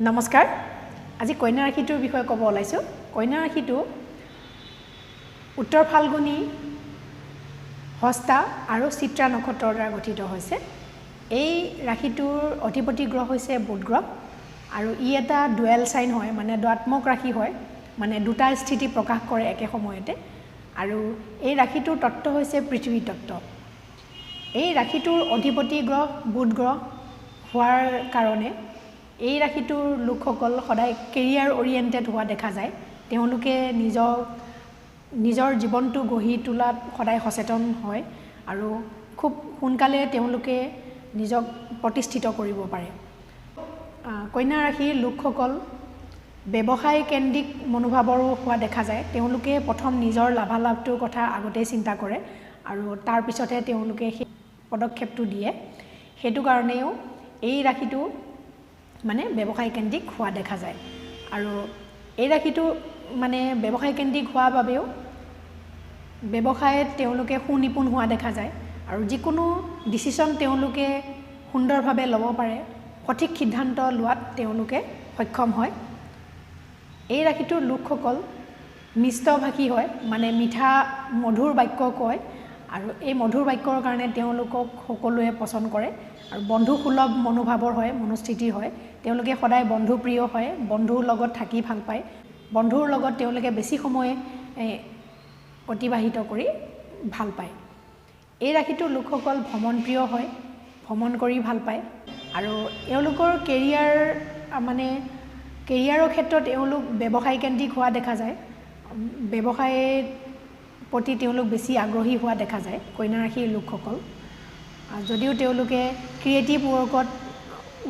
নমস্কাৰ। আজি কন্যা ৰাশিটোৰ বিষয়ে ক'ব ওলাইছোঁ। কন্যা ৰাশিটো উত্তৰ ফাল্গুনী, হস্তা আৰু চিত্ৰা নক্ষত্ৰৰ দ্বাৰা গঠিত হৈছে। এই ৰাশিটোৰ অধিপতি গ্ৰহ হৈছে বুধ গ্ৰহ আৰু ই এটা ডুৱেল চাইন হয়, মানে দ্বাত্মক ৰাশি হয়, মানে দুটা স্থিতি প্ৰকাশ কৰে একে সময়তে। আৰু এই ৰাশিটোৰ তত্ত্ব হৈছে পৃথিৱী তত্ত্ব। এই ৰাশিটোৰ অধিপতি গ্ৰহ বুধ গ্ৰহ হোৱাৰ কাৰণে এই ৰাশিটোৰ লোকসকল সদায় কেৰিয়াৰ অৰিয়েণ্টেড হোৱা দেখা যায়। তেওঁলোকে নিজৰ জীৱনটো গঢ়ি তোলাত সদায় সচেতন হয় আৰু খুব সোনকালে তেওঁলোকে নিজক প্ৰতিষ্ঠিত কৰিব পাৰে। কন্যা ৰাশিৰ লোকসকল ব্যৱসায় কেন্দ্ৰিক মনোভাৱৰো হোৱা দেখা যায়। তেওঁলোকে প্ৰথম নিজৰ লাভালাভটোৰ কথা আগতেই চিন্তা কৰে আৰু তাৰপিছতহে তেওঁলোকে সেই পদক্ষেপটো দিয়ে। সেইটো কাৰণেও এই ৰাশিটো মানে ব্যৱসায় কেন্দ্ৰিক হোৱা দেখা যায়। আৰু এই ৰাশিটো মানে ব্যৱসায় কেন্দ্ৰিক হোৱাৰ বাবেও ব্যৱসায়ত তেওঁলোকে সুনিপুণ হোৱা দেখা যায় আৰু যিকোনো ডিচিশ্যন তেওঁলোকে সুন্দৰভাৱে ল'ব পাৰে, সঠিক সিদ্ধান্ত লোৱাত তেওঁলোকে সক্ষম হয়। এই ৰাশিটোৰ লোকসকল মিষ্টভাষী হয়, মানে মিঠা মধুৰ বাক্য কয় আৰু এই মধুৰ বাক্যৰ কাৰণে তেওঁলোকক সকলোৱে পচন্দ কৰে আৰু বন্ধুসুলভ মনোভাৱৰ হয়, মনোস্থিতিৰ হয়। তেওঁলোকে সদায় বন্ধুপ্ৰিয় হয়, বন্ধুৰ লগত থাকি ভাল পায়, বন্ধুৰ লগত তেওঁলোকে বেছি সময় অতিবাহিত কৰি ভাল পায়। এই ৰাশিটোৰ লোকসকল ভ্ৰমণপ্ৰিয় হয়, ভ্ৰমণ কৰি ভাল পায় আৰু এওঁলোকৰ কেৰিয়াৰ মানে কেৰিয়াৰৰ ক্ষেত্ৰত এওঁলোক ব্যৱসায়কেন্দ্ৰিক হোৱা দেখা যায়। ব্যৱসায়ৰ প্ৰতি তেওঁলোক বেছি আগ্ৰহী হোৱা দেখা যায় কন্যা ৰাশিৰ লোকসকল। যদিও তেওঁলোকে ক্ৰিয়েটিভ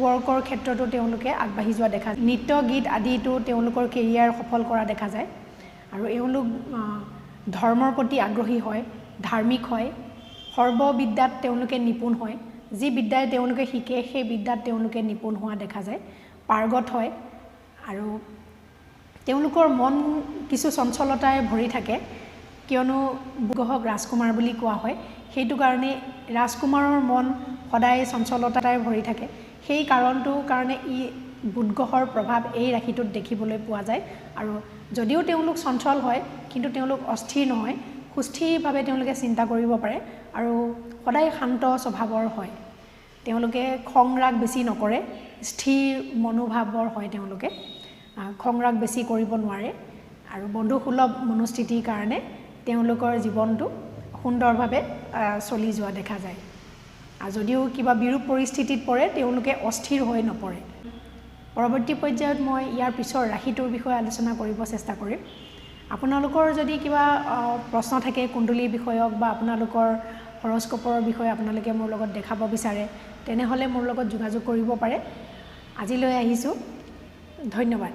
ৱৰ্কৰ ক্ষেত্ৰতো তেওঁলোকে আগবাঢ়ি যোৱা দেখা যায়। নৃত্য গীত আদিতো তেওঁলোকৰ কেৰিয়াৰ সফল কৰা দেখা যায়। আৰু এওঁলোক ধৰ্মৰ প্ৰতি আগ্ৰহী হয়, ধাৰ্মিক হয়, সৰ্ববিদ্যাত তেওঁলোকে নিপুণ হয়। যি বিদ্যাই তেওঁলোকে শিকে সেই বিদ্যাত তেওঁলোকে নিপুণ হোৱা দেখা যায়, পাৰ্গত হয়। আৰু তেওঁলোকৰ মন কিছু চঞ্চলতাৰে ভৰি থাকে, কিয়নো গ্ৰহক ৰাজকুমাৰ বুলি কোৱা হয়। সেইটো কাৰণে ৰাজকুমাৰৰ মন সদায় চঞ্চলতাৰে ভৰি থাকে। সেই কাৰণটোৰ কাৰণে ই বুধ গ্ৰহৰ প্ৰভাৱ এই ৰাশিটোত দেখিবলৈ পোৱা যায়। আৰু যদিও তেওঁলোক চঞ্চল হয়, কিন্তু তেওঁলোক অস্থিৰ নহয়, সুস্থিৰভাৱে তেওঁলোকে চিন্তা কৰিব পাৰে আৰু সদায় শান্ত স্বভাৱৰ হয়। তেওঁলোকে খং ৰাগ বেছি নকৰে, স্থিৰ মনোভাৱৰ হয়। তেওঁলোকে খং ৰাগ বেছি কৰিব নোৱাৰে আৰু বন্ধুসুলভ মনোস্থিতিৰ কাৰণে তেওঁলোকৰ জীৱনটো সুন্দৰভাৱে চলি যোৱা দেখা যায়। আৰু যদিও কিবা বিৰূপ পৰিস্থিতিত পৰে, তেওঁলোকে অস্থিৰ হৈ নপৰে। পৰৱৰ্তী পৰ্যায়ত মই ইয়াৰ পিছৰ ৰাশিটোৰ বিষয়ে আলোচনা কৰিব চেষ্টা কৰিম। আপোনালোকৰ যদি কিবা প্ৰশ্ন থাকে কুণ্ডলীৰ বিষয়ক বা আপোনালোকৰ হৰস্কোপৰ বিষয়ে আপোনালোকে মোৰ লগত দেখাব বিচাৰে, তেনেহ'লে মোৰ লগত যোগাযোগ কৰিব পাৰে। আজিলৈ আহিছোঁ, ধন্যবাদ।